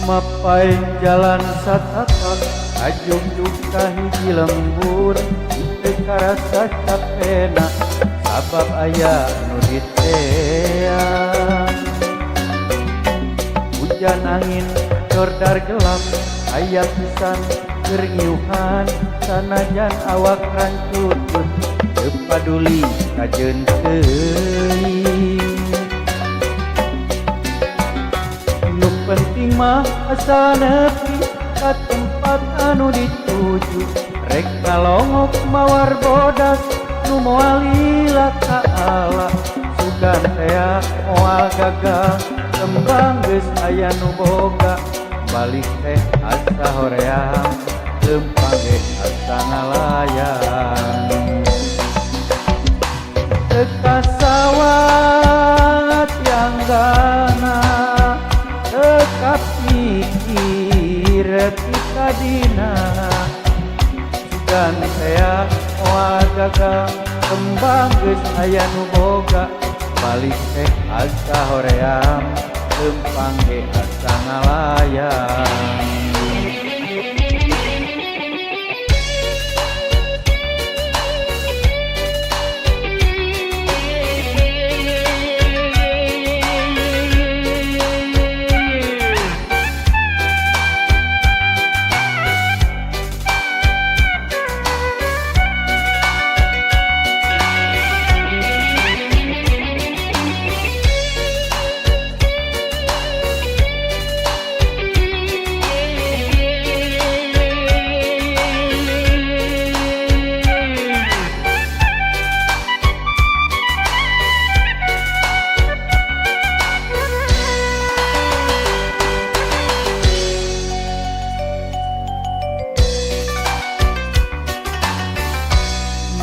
Mapai jalan satapak kajugjug ka hiji lembur, teu karasa capena sabab aya nu diteang. Hujan angin dordar gelap, aya pisan keur ngiuhan, sanajan awak rancutut teu paduli kajeun teuing. Nu penting mah asal nepi ka tempat anu dituju, rek ngalongok mawar bodas nu moal lila ka ala. Sugan tea moal gagal, kembang geus aya nu boga, balik teh asa hoream, leumpang ge asa ngalayang. Teu kasawat yang gana, teu kapikir ti tadina. Sugan tea moal gagal, kembang geus aya nu boga, balik teh asa hoream, leumpang ge asa ngalayang.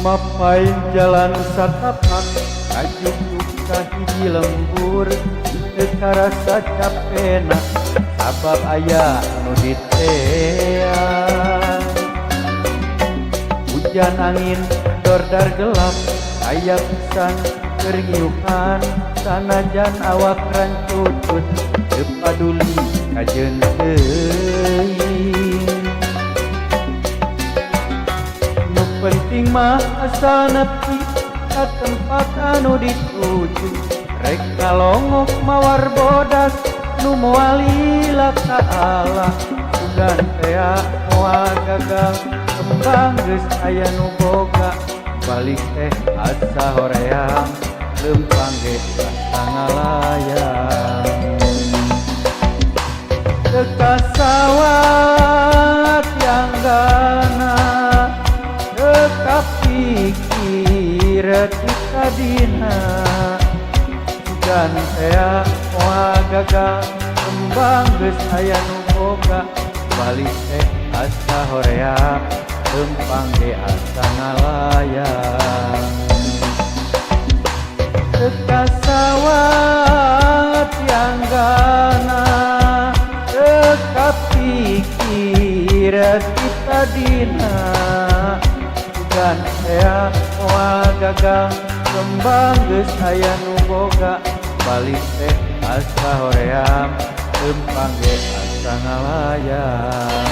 Mapai jalan satapak kajugjug ka hiji lembur, teu karasa capena sabab aya nu diteang. Hujan angin dordar gelap, aya pisan keur ngiuhan, sanajan awak rancutut teu paduli kajeun teuing. Nu penting mah asal nepi ka tempat anu dituju, rek ngalongok mawar bodas nu moal lila ka ala. Sugan tea moal gagal, kembang geus aya nu boga, balik teh asa hoream, leumpang ge asa ngalayang. Teu kasawat yang gana, teu kapikir ti tadina. Sugan tea moal gagal, kembang geus aya nu boga, balik teh asa hoream, leumpang ge asa ngalayang. Teu kasawat yang gana, teu kapikir ti tadina. Sugan tea moal gagal, kembang geus aya nu boga, balik teh asa hoream, leumpang ge asa ngalayang.